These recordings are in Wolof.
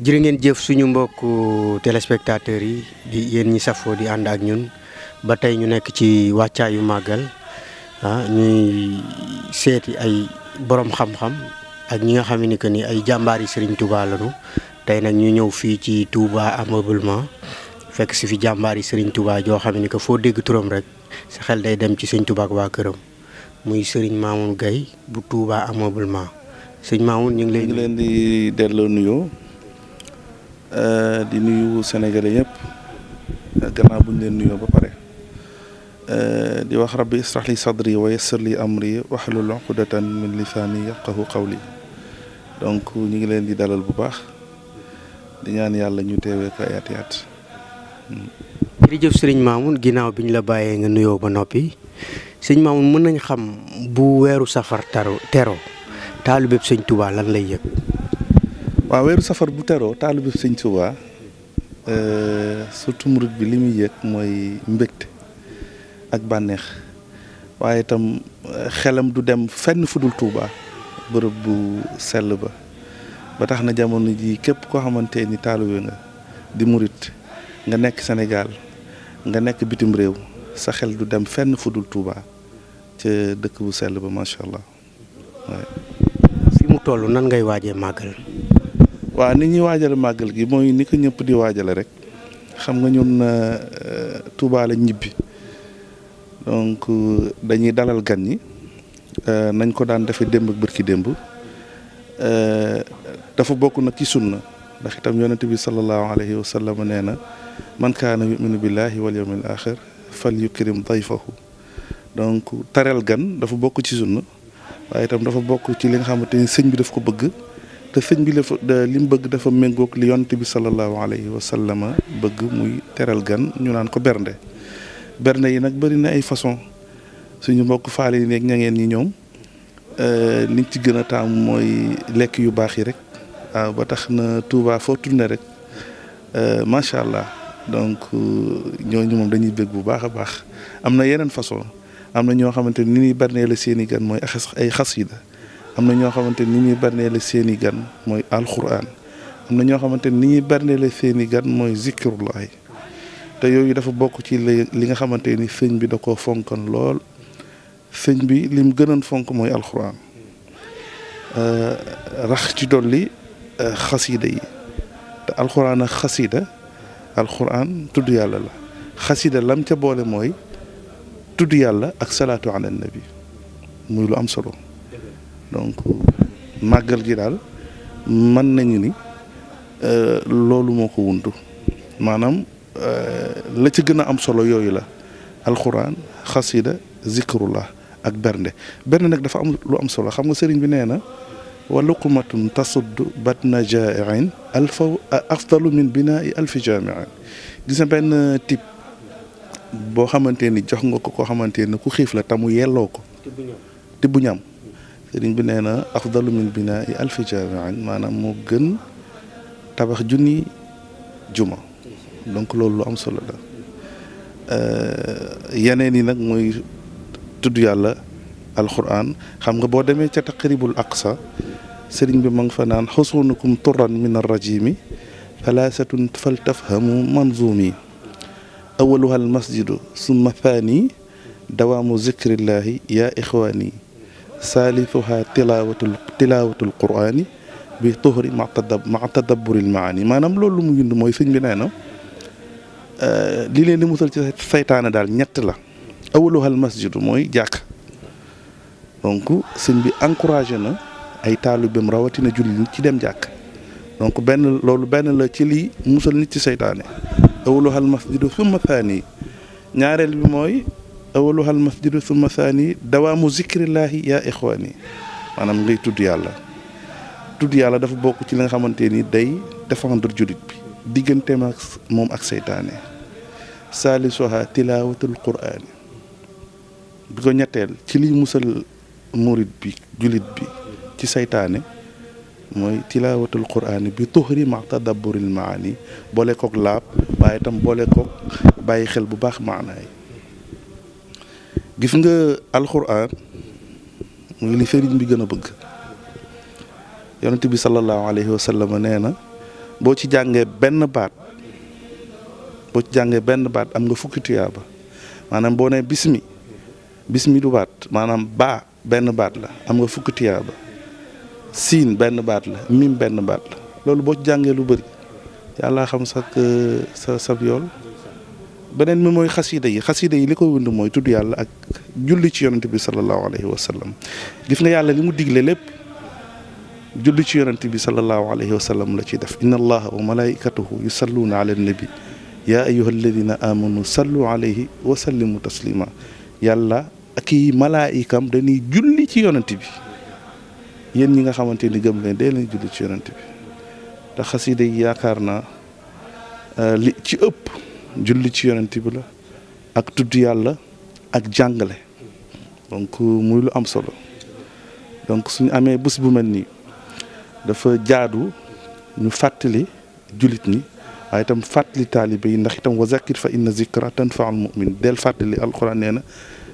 jërë ngeen jëf suñu mbokku téléspectateurs yi di yéen ñi safoo di ànd ak ñun ba tey ñu nekk ci wàccaayu màggal ñuy seeti ay borom xam-xam ak ñi nga xam ni que ni ay jàmbaar yi Serigne Touba lañu tey nag ñu ñëw fii ci Touba ameublement fekk si fi jàmbaar yi Serigne Touba joo xam ni que foo dégg turam rek sa xel day dem ci Serigne Touba ak waa këram muy Serigne Mamoune Gaye bu Touba ameublement sëñ Mamoune ñu ngi leen di delloo nuyoo. di nuyu Sénégalais yëpp gannaaw bu ñu leen nuyoo ba pare di wax rabbi israh li sadri wa yassir li amri wahlul uqdatan min lisaani yafqahu qawli donc ñu ngi leen di dalal bu baax di ñaan yàlla ñu teewee ko ay at. jërëjëf sëriñ Mamoune ginnaaw bi ñu la bàyyee nga nuyoo ba noppi sëñ Mamoune mën nañ xam bu weeru safar tero taalibeb sëñ Touba lan lay yëg. waaw weeru safar bu teroo taalibe sëñ Tuubaa surtout murit bi li muy yëg mooy mbégte ak bànneex waaye itam xelam du dem fenn fudul Tuubaa bërëb bu sell ba tax na jamono ji képp koo xamante ni taalibe nga di murit nga nekk Sénégal nga nekk bitim réew sa xel du dem fenn fudul Tuubaa ca dëkk bu sell ba macha allah. fi mu toll nan ngay waajee màggal. waaw ni ñuy waajale màggal gi mooy ni ko ñëpp di waajale rek xam nga ñun Touba la ñibbi donc dañuy dalal gan ñi nañ ko daan defee démb ak bërki démb dafa bokk nag ci sunna ndax itam yonent bi sallallahu alayhi wa sallam nee na man kaana yuminu billahi wal yawmil axir fal yukrim dayfahu donc tareel gan dafa bokk ci sunna waaye itam dafa bokk ci li nga xamante ni sëñ bi daf ko bëgg te sëñ bi li mu bëgg dafa méngoog li yonent bi sallallahu alayhi wa sallam bëgg muy teral gan ñu naan ko bernde yi nag bëri na ay façon suñu mbokk faale yi nekk ñangeen ñi ñoom liñ ci gën a taam mooy lekk yu baax yi rek waaw ba tax na Touba foo tourné rek macha allah donc ñooñu moom dañuy bëgg bu baax a baax am na yeneen façon am na ñoo xamante ni ñuy bernee la seeni gan mooy ay xasida am na ñoo xamante ni ñuy bernee seeni gan mooy alquran am na ñoo xamante ni ñuy bernee seeni gan mooy zikrullahi te yooyu dafa bokk ci li nga xamante ni sëñ bi da koo fonkan lool sëñ bi lim gënoon fonk mooy alquran rax ci dolli xasida yi te alquran ak xasida alquran tudd yàlla la xasida lam ca boole mooy tudd yàlla ak salaatu ala nabi muy lu am solo. donc màggal gi daal mën nañu ni loolu moo ko wuntu maanaam la ci gën a am solo yooyu la alxuraan xasida zikrullah ak bernde nag dafa am lu am solo xam nga sëriñ bi nee na wa luqmatun tasuddu batna jaa'iin afdalu min binaa'i alfi jaami'in gis na benn type boo xamante ni jox nga ko koo xamante ni ku xiif la tamu yelloo ko tibbu ñam sëriñ bi nee na afdalu min binaa'i alfi jaami'in maanaam moo gën tabax junni juma donc loolu lu am solo la yeneen yi nag mooy tudd yàlla alquran xam nga boo demee ca taqribul aqsa sëriñ bi ma nga fa naan xusunukum turan min arrajimi thalaathatun faltafhamu manzumi awaluha almasjidu summa thani dawaamu zikrillahi ya ixwaani saalithuha tilaawatul quraani bi tuhri ma tadabburil maani maanaam loolu mu bind mooy sëñ bi nee na li leen di musal ci saytaane daal ñett la awaluhal masjidu mooy jàkk donc sëñ bi encouragé na ay taalibeem rawatina julli ci dem jàkk donc benn la ci lii musal nit ci saytaane awaluhal masjidu summa thani ñaareel bi mooy awaluhal masjidu summa thani dawaamu zikrillahi yaa ixwaani maanaam ngay tudd yàlla dafa bokk ci li nga xamante ni day défendre jullit bi digganteem ak moom ak seytaane saalisuha tilaawatul quraani bi ko ñetteel ci liy musal murit bi jullit bi ci seytaane mooy tilaawatul quraani bi tuhri ma tadabburil maani boole kook laab waaye itam boole kook bàyyi xel bu baax maanaay gis nga alquran muy li sëriñ bi gën a bëgg yonent bi sallallahu alayhi wa sallam nee na boo ci jàngee benn baat am nga fukki tuyaaba maanaam boo nee bismi du baat maanaam baa benn baat la am nga fukki tuyaaba siin benn baat la mim benn baat la loolu boo ci jàngee lu bëri yàlla xam sab yool beneen mi mooy xasida yi li ko wund mooy tudd yàlla ak julli ci yonent bi sallallahu alayhi wa sallam gis nga yàlla li mu digle lépp julli ci yonent bi sallallahu alayhi wa sallam la ciy def inna allaha wa malaikatahu yusalluuna ala nabi yaa ayyuha alladina amanu sallu alayhi wa sallimu taslima yàlla ak i malaayikam dañuy julli ci yonent bi yéen ñi nga xamante ni gëm leen dee leen julli ci yonent bi te xasida yi yaakaar naa li ci ëpp julli ci yonent bi la ak tudd yàlla ak jàngale donc muy lu am solo donc suñu amee bés bu mel nii dafa jaadu ñu fàttali jullit ñi waaye itam fàttali taalibe yi ndax itam wa zakir fa inna zikra tanfaul mu'min del fàttali alquran nee na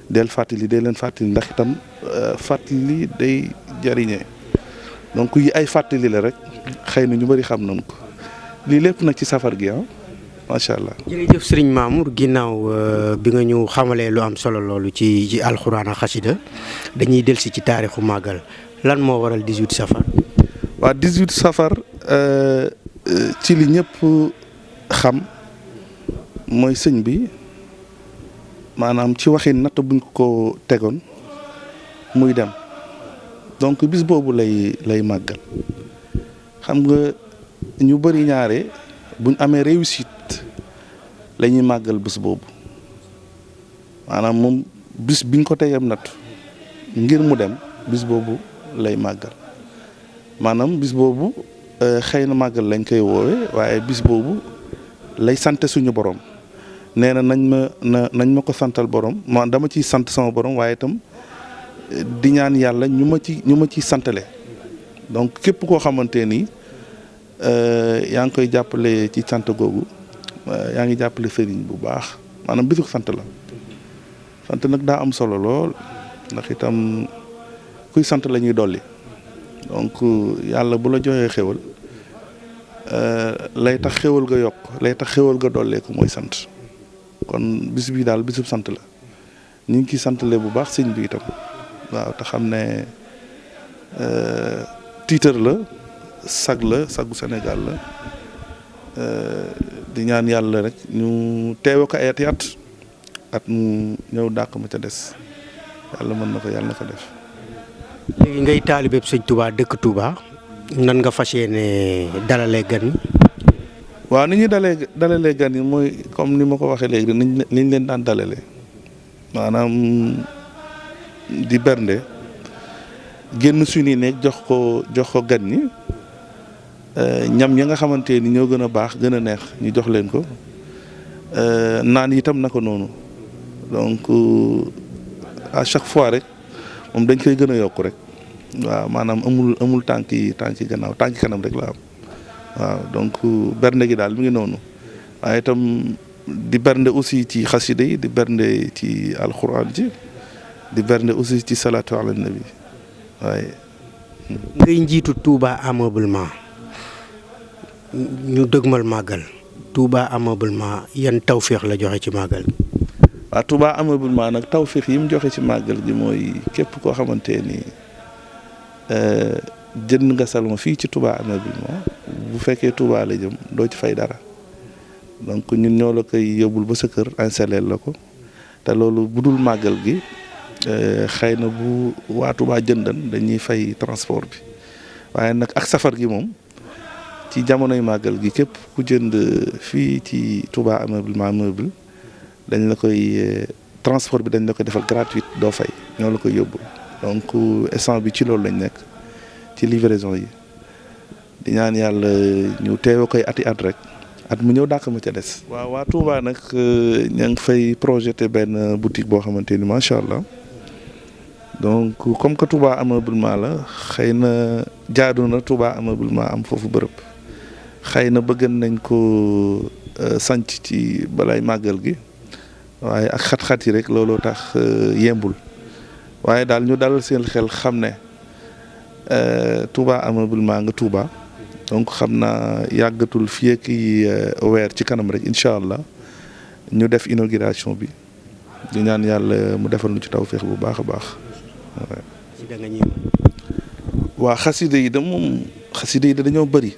dee leen fàttali ndax itam fàttali day jariñee donc yi ay fàttali la rek xëy na ñu bëri xam nañ ko lii lépp nag ci safar gi macha allah. jërëjëf Serigne Mamour ginnaaw bi nga ñu xamalee lu am solo loolu ci alxuraan ak xasida dañuy delsi ci taarixu màggal lan moo waral 18 safar. waa 18 safar ci li ñëpp xam mooy sëñ bi maanaam ci waxin natt buñ ko tegoon muy dem donc bis boobu lay màggal xam nga ñu bëri ñaare buñ amee réussite la ñuy màggal bés boobu maanaam moom bis biñ ko tegam natt ngir mu dem bis boobu lay màggal maanaam bis boobu xëy na màggal lañ koy woowe waaye bis boobu lay sante suñu borom nee na nañ ma ko santal borom ma dama ciy sant sama borom waaye itam di ñaan yàlla ñu ma ciy santale donc képp koo xamante ni yaa ngi koy jàppale ci sant googu yaa ngi jàppale sëriñ bu baax maanaam bisu sant la sant nag daa am solo lool ndax itam kuy sant la ñuy dolli donc yàlla bu la joxee xéwal lay tax xéwal ga yokk lay tax xéwal ga dolleeku mooy sant kon bis bi daal bisub sant la ñu ngi ciy santale bu baax sëñ bi itam waaw te xam ne tiitër la sagu Sénégal la di ñaan yàlla rek ñu teewe ko ay at mu ñëw dàq ma ca des yàlla mën na ko yàlla na ko def. léegi ngay taalibeeb sëñ Touba dëkk Touba nan nga fas yéene dalalee gan yi. waaw ni ñuy dalalee gan yi mooy comme ni ma ko waxee léegi niñ leen daan dalalee maanaam di bernde génn suñu nekk jox ko gan ñi ñam ñi nga xamante ni ñoo gën a baax gën a neex ñu jox leen ko naan itam na ko noonu donc à chaque fois rek moom dañ koy gën a yokk rek waaw maanaam amul tànki gannaaw tànki kanam rek la am waaw donc bernde gi daal mi ngi noonu waaye itam di bernde aussi ci xasida yi di bernde ci alxuraan ji di bernde aussi ci salaatu ala nabi waaye. ngay njiitu Touba Ameublement ñu dëgmal màggal Touba Ameublement yan tawféex la joxe ci màggal gi. waaw Touba Ameublement nag tawféex yi mu joxe ci màggal gi mooy képp koo xamante ni jënd nga salon fii ci Touba Ameublement bu fekkee Touba la jëm doo ci fay dara donc ñun ñoo la koy yóbbul ba sa kër installé la ko te loolu bu dul màggal gi xëy na bu waa Touba jëndan dañuy fay transport bi waaye nag ak safar gi moom ci jamonoy màggal gi képp ku jënd fii ci Touba Ameublement meuble dañ la koy transport bi dañ la koy defal gratuite doo fay ñoo la koy yóbbul donc instant bi ci loolu lañ nekk ci livraison yi di ñaan yàlla ñu teewe koy ati at rek at mu ñëw dàq ma ca des. waaw waa Touba nag ña ngi fay projeté benn boutique boo xamante ni macha allah donc comme que Touba Ameublement la xëy na jaadu na Touba Ameublement am foofu bërëb xëy na bëgg nañ ko sanc ci balay màggal gi waaye ak xat-xat yi rek looloo tax yembul waaye daal ñu dalal seen xel xam ne Touba Ameublement nga Touba donc xam naa yàggatul fii ak weer ci kanam rek incha allah ñu def inauguration bi di ñaan yàlla mu defal nu ci tawféex bu baax a baax. da nga ñëw. waa xasida yi dañoo bëri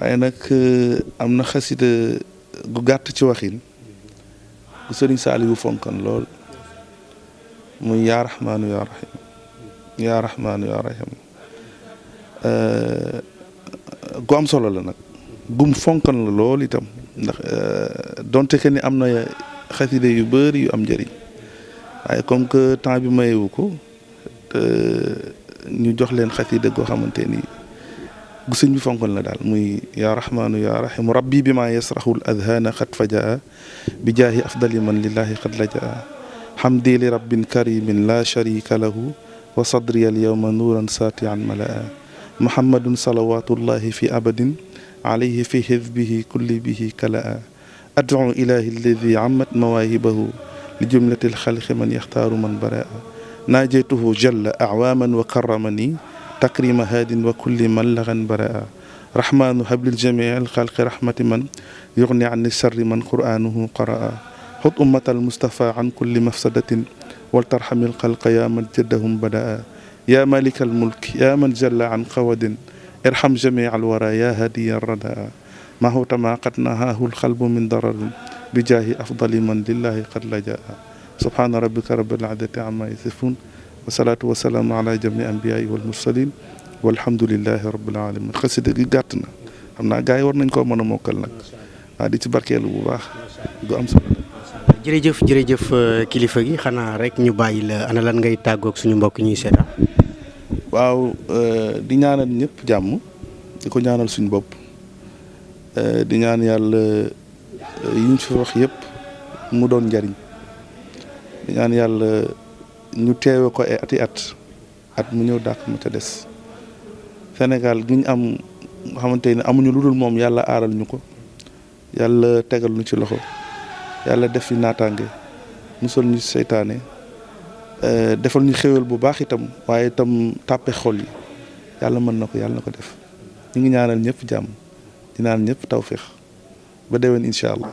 waaye nag am na xasida gu gàtt ci waxin bu sëriñ Saaliwu fonkan lool muy yaa rahmaanu yaa rahim yaa rahmaanu yaa rahim gu am solo la nag gum fonkan la lool itam ndax donte que ni am na xasida yu bëri yu am njëriñ waaye comme que temps bi mayewu ko ñu jox leen xasida goo xamante ni gu sëñ bi fonkoon la daal muy yaa rahmaanu yaa rahim rabbi bi maa yasraxul adhaana xat fajaa bi jaahi afdali man lillahi xad lajaa hamdi li rabbin karimin la sharika lahu wa sadri al yawma nuuran saatian malaa muhammadun salawatullahi fi abadin alayhi fi hizbihi kulli bihi kalaa ad'u ilahi alladi ammat mawaahibahu li jumlati alxalqi man yaxtaaru man baraa naajaytuhu jalla acwaaman wa karramani takrima haadin wa kulli man lagan baraa rahmaanu hablil jamii alxalqi rahmati man yugni an sarri man qur'aanuhu qaraa xut ummata almustafa an kulli mafsadatin wal tarxami alxalqa yaa man jaddahum badaa yaa malika almulk yaa man jalla an qawadin irham jamii alwara yaa hadiya radaa ma huwa ma qad nahaahu alxalbu min dararin bi jaahi afdali man lillahi qad lajaa subhaana rabbika rabbil izzati amma yasifun wa salaatu wa salaamu ala jami anbiyaai wal mursalin walhamdulillahi rabbil alamin xasida gi gàtt na xam naa gars yi war nañ koo mën a mokkal nag waa di ci barkeelu bu baax du am solo. jërëjëf kilifa gi xanaa rek ñu bàyyi la ana lan ngay tàggoog suñu mbokk ñuy seetaan. waaw di ñaanal ñëpp jàmm di ko ñaanal suñu bopp di ñaan yàlla yi ñu fi wax yëpp mu doon njariñ di ñaan yàlla ñu teewe ko ay at mu ñëw dàq ma ca des Sénégal gi ñu am xamante ne amuñu lu dul moom yàlla aaral ñu ko yàlla tegal ñu ci loxo yàlla def fi naataange musal ñu seytaane defal ñu xéwal bu baax itam waaye itam tàppe xol yi yàlla mën na ko yàlla na ko def ñu ngi ñaanal ñëpp jàmm di naan ñëpp tawféex ba déwén incha allah.